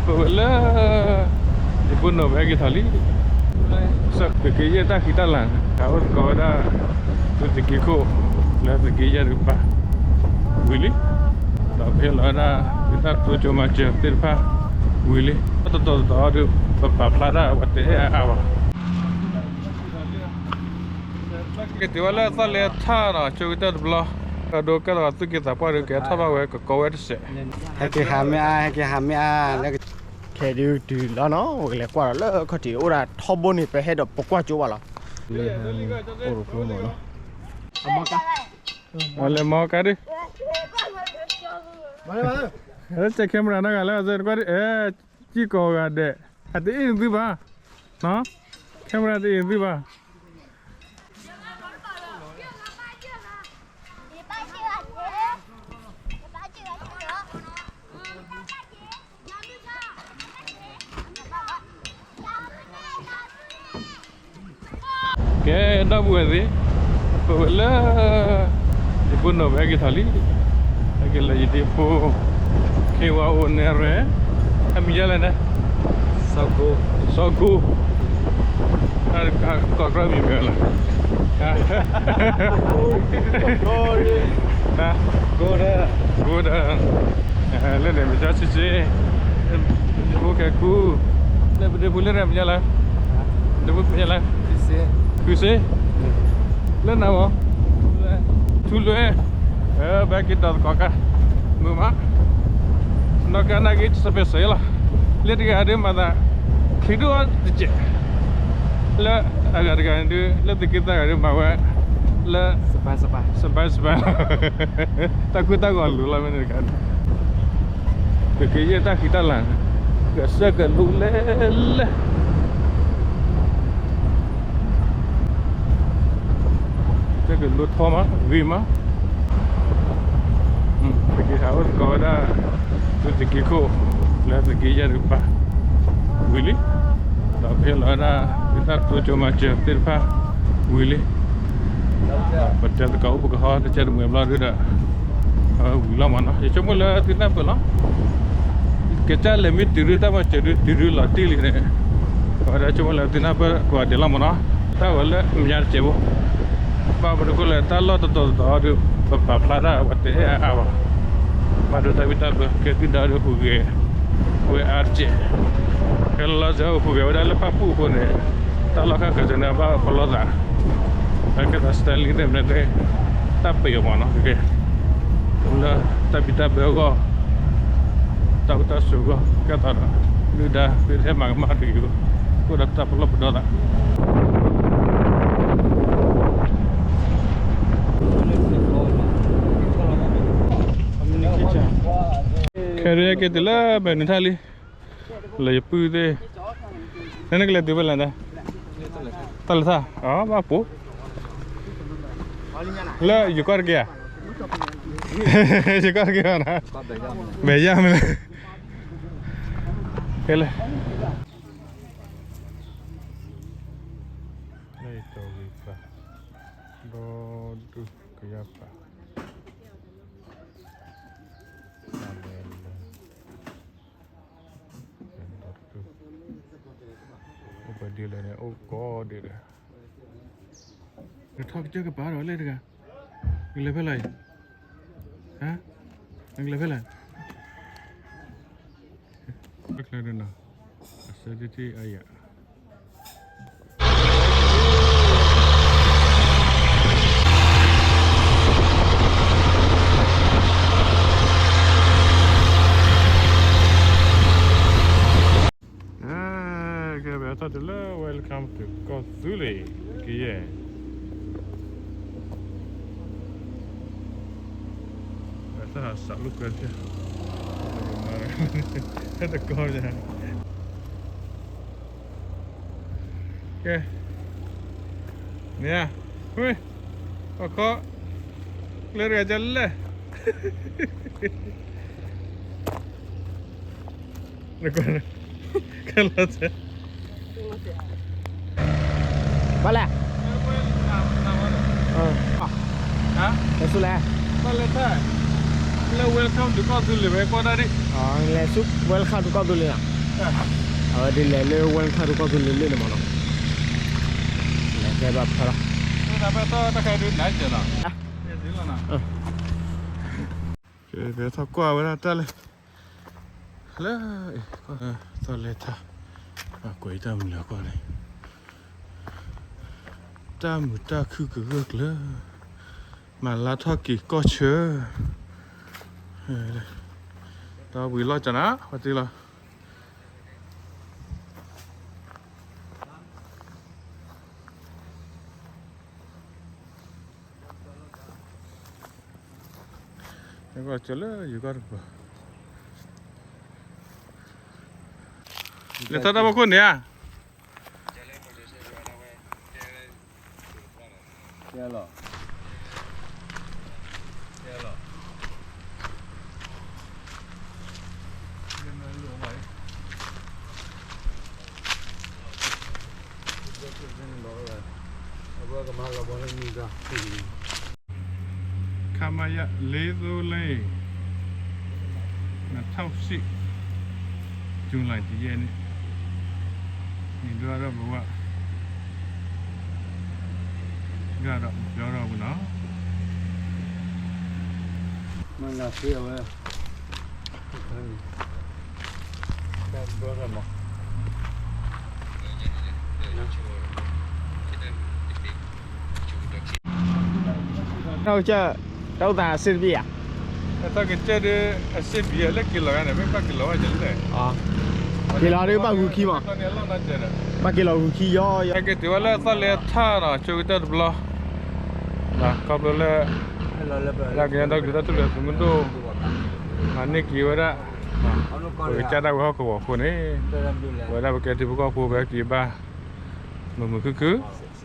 ပဝဲလၢ ယဖိနီၢ်ဝဲက့ၤထီၣ်လံ, ကက့ၤယဲၢ်တၢ်ဃံတၢ်လၤ, တၢ်အိၣ်သကိးဝဲဒၣ် သုးက့ခိၣ် လၢသုးက့ယဲၢ်တကပၤ ဝံၤလံ, ဒီးပဟ့ၣ်လီၤဝဲဒၣ် သုတၢ်တိစၢၤမၤစၢၤသ့ၣ်တဖၣ် ဝံၤလံ, တတီၤတတီၤဒီး ပပာ်ဖျါတၢ်ဝဲတအဲၣ်အါအါဘၣ်. က့ၤတုၤဝဲလၢသီၣ်လဲထၣ်နီၤ ဆိကတၢၢ်တဘျီ, ကဒိကဲထီၣ်သုးက့သးပှၢ်ဒီး ကဲထီၣ်ဘၣ်ဝဲကကီဝဲတစဲး, ဟဲက့ၤဟးမ့ၢ်အါ ဟဲက့ၤဟးမ့ၢ်အါ လၢ ခဲဒုးတုၤလီၤနီၤ ပကလဲၤကွၢ်ဒီးလၢခီၣ်ထံးအိၣ်ဒၣ်ထီဘိန့ၣ် ပဟဲဒီးပကွၢ်ကၠိဘၣ်လီၤ, လၢအိၣ်တဖျိမ့ၢ်နီၤ, လဲၤမီကါဒုး, လၢ camera နီတဂၤလၢအစဲတကွၢ်ဒုး အဲ စံၣ်ကိးဂၤဒဲး, အတအ့ၣ်နသုဘၣ်, camera တအ့ၣ်နသုဘၣ်. ကဲ ဒီပုၢ်ဝဲၢ်သ့ၣ်, ပဝဲလၢ ယဖိနီၢ်ဝဲက့ၤထီၣ်လံ, ဟဲက့ၤလၢယဒ့ဖိ ခ့ဝါအိၣ်နဲရဲ, အမံၤဒ်လဲၣ်န့ၣ်, စီၤကိ, ကီၢ်ကြၢးမံၤမ့ၢ်လီၤ, ကိဒီး လၢန့ၣ် မ့ၢ်ကၠီဆံဆ့, ဖိခဲခူ, လၢပဒ့ဖိလၢန့ၣ်မ့ၢ်လၢ, ဒ့ဖိမ့ၢ်လၢ, ဃုစ့, လၢနၤမ့ၢ်, ထူလွဲ, ဘၣ်က့ၤဒီးသကိးကါ, မုာ်မး, နီၢ်ကါနာ်က့ၤစပယ်စဲလီၤ, လၢတဂၤဒုးမၤသး, ချံဒိၣ်တစဲး, လၢအဂၤတဂၤဒုး လၢသုးက့သၣ်ဂၤဒုးမၤဝဲ, လၢ စပၢ်စပၢ်, တၢ်ကူတၢ်ဂီၤလိၤလီၤမ့ၢ်န့ၣ်တဂၤ, ကက့ၤယဲၢ်တၢ်ဃံတၢ်လၤ, ကစၢၢ်ကလိလဲၣ်လဲၣ် ကစၢၢ်ကလိထီမး ဂ့ၤမး, ပက့ၤဟးအိၣ်သကိးဝဲဒၣ် သုးက့ခိၣ် လၢသုးက့ယဲၢ်တကပၤ ဝံၤလံ, ဒီးဖဲလီၤဝဲဒၣ် သုတၢ်တိစၢၤမၤစၢၤသ့ၣ်တဖၣ် ဝံၤလံ, ပတဲသကိးအိၣ်ပကဟီတကဲတမှဲၤဘျီဒုဒီး ဝံၤလီၤမးနီၤ, ယဆိကမိၣ်လၢသုနၢ်ပၢၢ်လီၤ, ကစၢ်လဲၤမ့ၢ်တုၤဒုတၢ်မၤစၢၤဒုတုၤဒုလီၤတံၢ်လံန့ၣ်, အဝဲဒၣ်ဆိကမိၣ်လၢသုနၢ်ပၢၢ်ကိးဂၤဒဲးလီၤမးနီၤ, တၢ်ဝဲလၢအမဲာ်ညါတစဲးဖိ, ဘၣ်မနုၤဃိလဲၣ်တၢ်လီၢ်တတီၤတတီၤဒု ပပာ်ဖျါတၢ်ဝဲတအဲၣ်အါအါဘၣ်, ဘၣ်ဒိတၢ်ဝံတၢ်ဘၢ ကဲသုဒၣ်ဒုဟူးဂဲၤ ဝဲအါတစဲး, ကဲလီၤလီၤဆဲးဟူးဂဲၤဝဲဒၣ်လၢဖၣ်ပူၣ်အဃိန့ၣ်, တၢ်လီၢ်ခါဃၢၤစၢၤန့ၣ်ဘၣ်ပလီၢ်သး, ကဲသး Stanley သ့ၣ်မနုၤသ့ၣ်, တၢ်ပယီၤမးနီၤ, လၢတၢ်ဘံၣ်တၢ်ဘၢအဂီၢ်, တၢ်အိၣ်တၢ်ဆိးအဂီၢ် ကဲသးဒီး ဒုၣ်ဒါ သုဟဲမၤကမၣ်တဂ့ၤအဂီၢ်, အိၣ်ဒီးတၢ်ပလီၢ်ပဒီသး ခဲအံၤက့ၤတုၤလၢမဲာ်နုာ်ထၣ်လံ, လၢယပုၢ်သ့ၣ်, နနကလဲၤတုၤဖဲလဲၣ်, တၢ်လဲၤထၣ်, အဘၣ်ပိာ်, လၢယကီၢ်တက့ၢ်ဧါ, ယကီၢ်တက့ၢ်ဧါနီၤ, ဘယ်ရမလဲၣ်, ကဲလဲၣ်, လၢယတီၤဝံၤပၤ, ဒီဒူၣ်ကယၢ်ပၤ အိၣ်ပှဲၤဒ်လဲၣ်န့ၣ် အိၣ်ကိးဒ်လဲၣ်, နထီၣ်ကစၢၢ်ကပၤဒီးလၢတဂၤ, နကလဲၤဖဲလဲၣ်အံၤ, နကလဲၤဖဲလဲၣ်, ကျဲဒ်နီၤ, အစဲတထံၣ်အယၤ ကဲ ပထီၣ်တုၤလၢ Welcome to ကီၢ်သူလ့ၤ ကယဲၢ်, တၢ်ဟးစးလိာ်ကွဲဖျဲၣ်, တကီၢ်ညါ ကဲ, မ့ၢ်ဧါ, ဝ့ၢ်, အခီ, ကျဲတဂၤကလဲၣ်, နကွၢ်, ခဲလီၤစဲး, ဘၣ်လဲၣ်, ဟါ, တဆူလဲၣ်, ဘၣ်လဲၣ်တၢ် လၢ welcome to ကီၢ်သူလ့ၤဝဲကွၢ်တၢ်ဒ်, လဲၤဆူ welcome to ကီၢ်သူလ့ၤနီၤ, အဝဲဒ်လဲၣ်လၢ welcome to ကီၢ်သူလ့ၤလၢန့ၣ်မးနီၤ, လဲၤဖဲဘၣ်ဖဲလီၤ, တၢ်ဖဲတၢ်ခဲဒုးနးကဲနီၤ, ကဲထီၣ်ကွၢ်ဝဲဒၣ်တၢ်လၢ လၢ သီလဲၤထါ, ကွဲးတၢ်မုာ်လၢကွၢ်န့ၣ်, တၢ်မုာ်တၢ်ခုၣ်ကဂၢၢ်ကျၢၤ, မၤလါထီၣ်က့ၤကီၢ်ဆၢ, ဒီးဝံၤလီၤကနၤ ပှၤတ့လီၤ ကီၢ်ကၠီလၢယကီၢ်တပူၤ, လဲၤထီၣ်တၢ်ဖီခိၣ်န့ၣ်ဧါ, ကဲလီၤ, ကဲလီၤ, ခမရ လေးသုံးလေး နှစ်ထောင့်ရှစ် ဇူလိုင် တစ်ရက်နေ့ န့ၣ်ဒွးဒီးဘဝ ဒွးဒီးပျီထီၣ်ပူၤနီၤ, မၤနၤသ့အဝဲ တၢ်အိၣ်သးစ့ၢ်တဘ့ၣ်ဧါ, တၢ်ကစၢၢ်ဒီး အစ့ၢ်ဘံယၤလၢက့ၤလီၤဂၤန့ၣ် မ့ၢ်ဘၣ်က့ၤလီၤဝဲလဲၣ်, က့ၤလီၤဒီးဘၣ်ဂုၤခံမး, ဘၣ်က့ၤလီၤဂုၤခံယီယီ, ဟဲက့ၤတုၤဝဲလၢသီလဲၤထါနီၤ ဆိကတၢၢ်တဘျီ, ခီဖျိလၢ လၢကညီဒီကလုာ်တၢ်ထူၣ်ဖျဲးသုးမုၢ်ဒိၣ် မၤန့ၢ်က့ၤဝဲဒၣ် ပကစၢ်ဒၣ်ဝဲဟီၣ်ကဝီၤအဃိန့ၣ်, ပဝဲဒၣ်ပကဲထံဖိကီၢ်ဖိ ပဟဲက့ၤဘၣ် မုာ်မုာ်ခုၣ်ခုၣ်,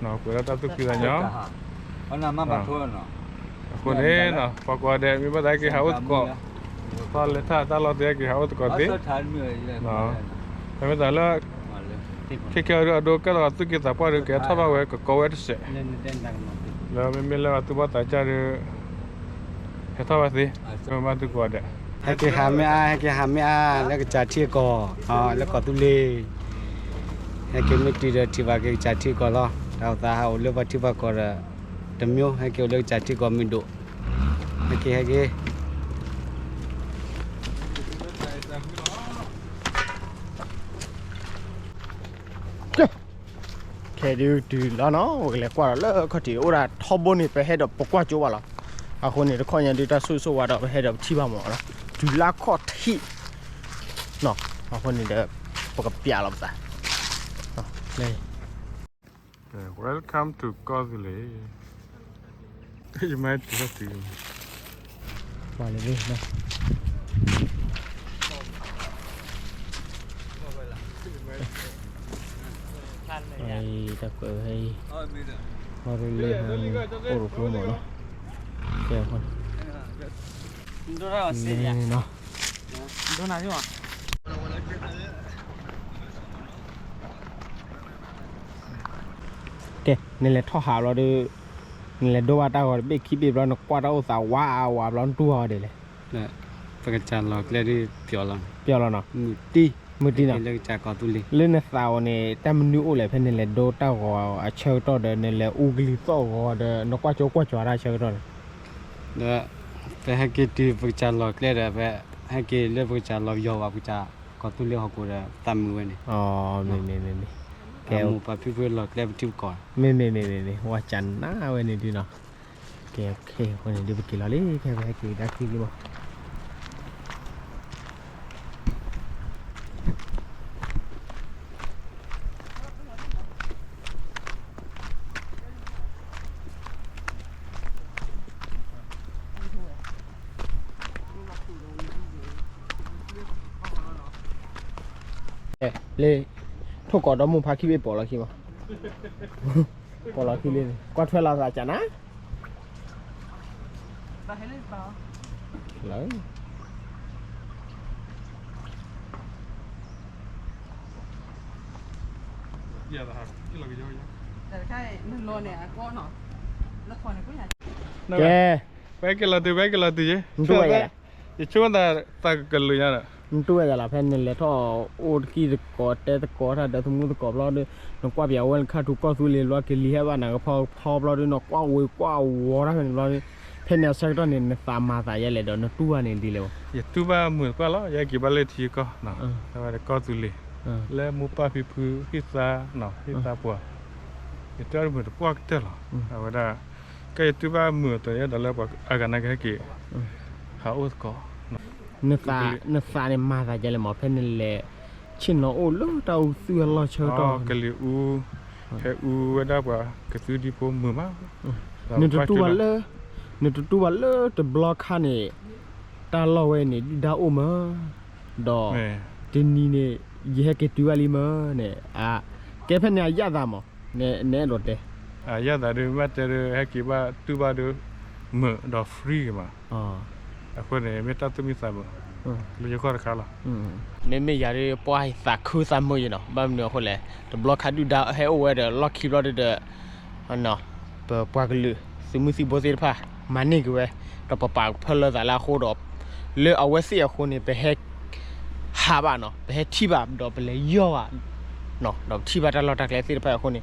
ပှဲၤဒၣ်တၢ်သူၣ်ခုသးညီ အဃိန့ၣ် ပှၤကိးဂၤဒဲး မ့ၢ်ဘၣ်သးဟဲက့ၤဟးအိၣ်သကိး, သီလဲၤထါတၢ်လီၢ်သ့ ဟဲက့ၤဟးအိၣ်သကိးသ့, တမ့ၢ်သးလၢ ခဲခဲအံၤဒီး အဒိကဲထီၣ်သူၣ်က့သးပှၢ်ဒီး ကဟဲထီၣ်ဘၣ်ဝဲ ကကိးဝဲတစဲး, လၢမ့မ့ၢ်လၢအသူၣ်ဘီၣ်သးစၢ်ဒီး ဟဲထီၣ်ဘၣ်သ့, မ့ၢ်ဘၣ်သူၣ်ကိးဂၤဒဲး, ဟဲက့ၤဟးမ့ၢ်အါ ဟဲက့ၤဟးမ့ၢ်အါ လၢကစၢ်ထံအကီၢ်, လၢကီၢ်သူလ့ၤ, ဟဲက့ၤမ့ၢ်တုၤဒီးထံၣ်ဘၣ်က့ၤကစၢ်ထံအကီၢ်လီၤ, တၢ်အိၣ်သးဟးအိၣ်လၢပှၤထံပှၤကီၢ်ဒီး တမျိုး ဟဲက့ၤအိၣ်လၢကစၢ်ထံကီၢ်မ့ၢ်ဒိၣ်, ဟဲက့ၤ ဟဲက့ၤ ခဲဒုးတုၤလီၤနီၤ ပကလဲၤကွၢ်ဒီးလၢခီၣ်ထံးအိၣ်ဒၣ်ထီဘိန့ၣ် ပဟဲဒီးပကွၢ်ကၠိဘၣ်လီၤ. အဃိန့ၣ် တခီညါဒုးတၢ်ဆိၣ်ဂ့ၤဆိၣ်ဝါဒီး ပဟဲဒီးပထံၣ်ဘၣ်မးလီၤ. တုၤလၢခီၣ်ထံးနီၤ အဃိန့ၣ်ဒီး ပကပျးလီၤပသး Welcome to ကီၢ်သူလ့ၤ ယမၤတုၤလီၤတုၤ ပှၤလၢ တၢ်ကွဲးဝဲအံၤ ဟီၣ်ရ့ၣ်လၢဟိၣ်ရိၣ်ကျိမးနီၤ ကဲ ဒိၣ်ထီၣ်စ့ၢ်ကီး ဒိၣ်နၤယိၣ် ကဲ နလဲၤထီၣ်ဟးဘျီဒီး နလဲၤဒိဘၣ်တၢ်ဂီၤတဘ့ၣ်ခံဘ့ၣ်ဘျီ နကွၢ်တၢ်အိၣ်သးဝးဝးဘျီ နတူၢ်ဝဲဒ်လဲၣ်. ပကစၢ်လီၤကျဲဒ်ပျီလီၤ, ပျီလီၤနီၤ, မုၢ်တံၢ်, မုၢ်တံၢ်နီၤ, လၢကစၢ်ကီၢ်သူလ့ၤ လၢနသးအိၣ်န့ၣ် တၢ်မနုၤအိၣ်လဲၣ် ဖဲနလဲၤဒိတၢ်ဂီၤအဆၢကတီၢ်ဒီး နလဲၤအူကလံၤသီၣ်ဂီၤဒီး နကွၢ်ကၠိကွၢ်ကၠီတၢ်ဆၢကတီၢ်န့ၣ် ဒီး ပဟဲက့ၤတုၤပကစၢ်လီၤကျဲဒီး ပဟဲက့ၤလၢပကစၢ်လီၤယီၤဘၣ်ပကစၢ်ကီၢ်သူလ့ၤဟီၣ်ခိၣ်ဒီး သးမုာ်ဝဲန့ၣ်, မ့ၢ်မ့ၢ်မ့ၢ်မ့ၢ်, ကဲ ပှၤမူပှၤဖံဖုလီၤကျဲပထံပကီၢ်, မ့ၢ်မ့ၢ်မ့ၢ်မ့ၢ်မ့ၢ်, ဝဲကၢ်နးဝဲန့ၣ်ဒုးနီၤ, ကဲ အဃိန့ၣ်ဒုး ပက့ၤလီၤလံ ခဲပဟဲက့ၤတၢ်ခံလံမး လၢ ထိၣ်ကီးဒီမုၢ်ဖါခံဘ့ၣ်ပိာ်လီၤခံမး, ပိာ်လီၤခံလံန့ၣ် ကွၢ်ထွဲလီၤသးကၢ်နၤ လၢ ကဲ ပက့ၤလီၤတုၤ ပက့ၤလီၤတုၤယဲ မတူၢ်ဝဲယဲ ယဆိကမိၣ်သး သးကကလုာ်ညါဒီး နတူၢ်ဝဲဒၣ်လီၤ ဖဲနလဲၤထီၣ်အိၣ်တကံၢ်သကိး တဲသကိးတၢ်ဒီးသမူသကိးဘျီဒီး နကွၢ်ပၠးဝဲလၢခါထူးကီၢ်သူလ့ၤဘျီ ကလံၤဟဲဘၣ်နၤကဖီဖီဘျီဒီး နကွၢ်ဝ့ၤကွၢ်ဝီၤတၢ်ဖဲန့ၣ်ဘျီဒီး ဖဲန့ၣ်အဆၢကတီၢ်န့ၣ် နသးမၤသးယဲလဲၣ်ဒီး နတူၢ်ဘၣ်န့ၣ်ဒ်လဲၣ်ဘၣ်. ယတူၢ်ဘၣ်မုာ်သပှၢ်လီၤ ယဟဲက့ၤဘၣ်လၢထံကီၢ် ဝဲဒၣ်ကီၢ်သူလ့ၤ လၢမိၢ်ပၢ်ဖံဖုဟံၣ်သါ ဟံၣ်သါပှၢ် ယတူၢ်ဘၣ်မုာ်သပှၢ်ကတၢၢ်လီၤ. အဝဲဒၣ် ကဲယတူၢ်ဘၣ်မုာ်အသိး ယဲဒၣ်လၢပှၤအဂၤနာ်က့ဟဲက့ၤ ဟးအိၣ်သကိး နသးန့ၣ်မၤသးယဲလဲၣ်မး ဖဲနလဲၤ ဆ့ၣ်နီၤအိၣ်လၢတၢ်အူသူၣ်အလီၢ်ဆၢကတီၢ် ကလံၤအူ ဟဲအူဝဲဒၣ်ပှၤကသူဒံဖိမုာ်မး နတတူၢ်ဘၣ်လၢ နတတူၢ်ဘၣ်လၢတဘျီခါန့ၣ် တၢ်လီၢ်ဝဲန့ၣ် ဒုၣ်ဒါအိၣ်မး ဒီး တနံၤန့ၣ် ယဟဲက့ၤတုၤဘၣ်လံမးန့ၣ် ကဲဖဲန့ၣ်အယၣ်သးမး နအဲၣ်ဒိးတဲ အယၣ်သးဒုး မ့ၢ်တဲဒုး ဟဲက့ၤဘၣ်တုၤဘၣ်ဒုး မုာ်ဒီး free က့ၤမး အဃိန့ၣ် မ့ၢ်တၢ်သူၣ်မံသးမုာ် လၢယဂီၢ်တခါလီၤ. မ့မ့ၢ်ယၤဒုး ပှၤသးခုသးမုာ်ယဲနီၤ ဘၣ်မနုၤအဃိလဲၣ် တဘျီခါဒုၣ်ဒါဟဲအိၣ်ဝဲဒီးလီၢ်ခံဘျီဒုးဒီး ပပှၤကလုာ်သုးမု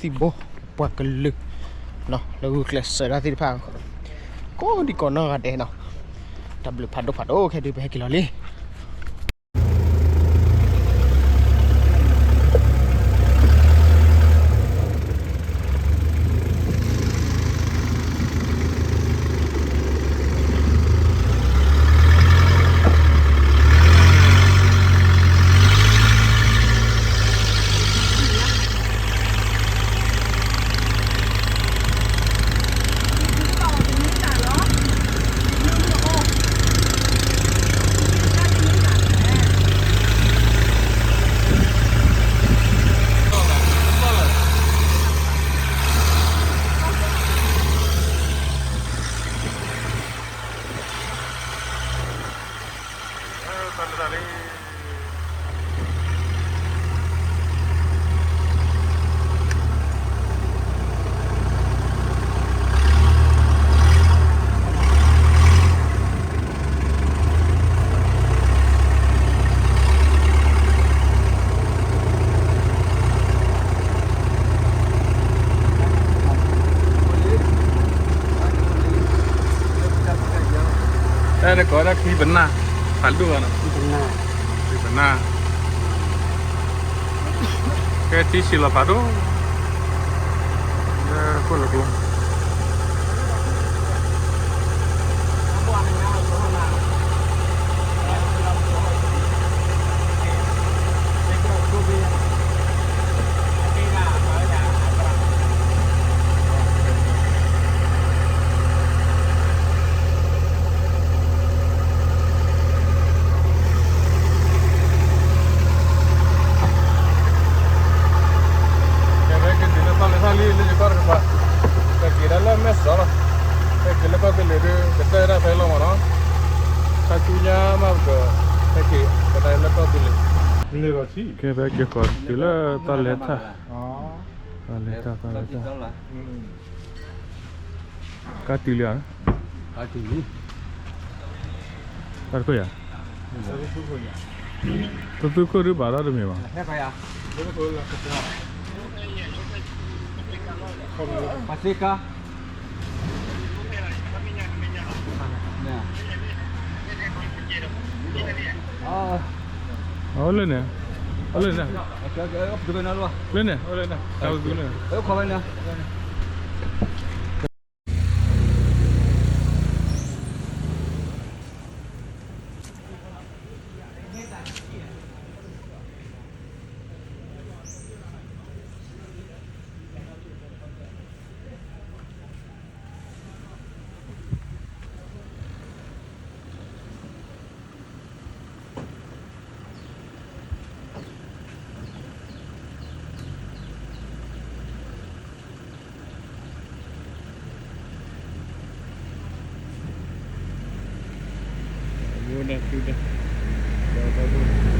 ၢ်သံၣ်ဘိသ့ၣ်တဖၣ် မၤန့ၢ်က့ၤဝဲ ဒီးပပာ်ကဖၢလၢသးလၢအဃိဒီး လၢအဝဲသ့ၣ်အဃိန့ၣ် ပဟဲ ဟးဘၣ်နီၤ ပဟဲထံၣ်ဘၣ်ဒီးပလဲၤယီၢ်ဘၣ် ဒီးပထံၣ်ဘၣ်တၢ်လီၢ်တၢ်ကျဲသ့ၣ်တဖၣ်အဃိန့ၣ် ကဲထီၣ်တၢ်သူၣ်မံသးမုာ် တၢ်သူၣ်ခုသးခုဖးဒိၣ်ညါမးနီၤ ပပာ်ကဖၢလၢသးလၢ ပသုးမုၢ်သံၣ်ဘိ ပှၤကလုာ် လၢဂုာ်ကျဲးစၢးတၢ်သ့ၣ်တဖၣ် ကိးဒံကိးနီၢ်ဂၤဒဲးနီၤ တၢ်ဘျုးဖးဒိၣ်ဖးဒိၣ် ခဲဒုးပဟဲက့ၤလီၤလံ တၢ်ကိးဒၣ်ခံပနၢ် ဖးဒိၣ်ဘၣ်နီၤ ခံပနၢ် ကဲထံဆံးလီၤဖးဒိၣ် လၢခိၣ်လၢကျိ ကဲ ပဟဲက့ၤတုၤလၢပၢ်လဲၤထၢၣ်လံ လၢယကီၢ်တကပၤ ပက့ၤဒၣ်လၢမဲၢ်စီၤလီၤ ပက့ၤလၢကီၢ်သူလ့ၤဒုး ကတၢၢ်ဒၣ်ဖဲလီၤမးနီၤ ခါဆူညါမးပက ဟဲက့ၤကဒါလၢကီၢ်သူလ့ၤ ကဲ ပဟဲက့ၤဃီၤတုၤလၢပၢ်လဲၤထၢၣ် ပၢ်လဲၤထၢၣ် ပၢ်လဲၤထၢၣ် ကါတုၤလံဧါ တၢ်တခိၣ်ယၤ တသူခိၣ်ဒုးဘၣ်တၢ်တမ့ၢ်ဘၣ် ပှၤသ့ကါ အအိၣ်လၢန့ၣ် အအိၣ်လၢန့ၣ် လၢန့ၣ် အအိၣ်လၢန့ၣ် တၢ်သူန့ၣ်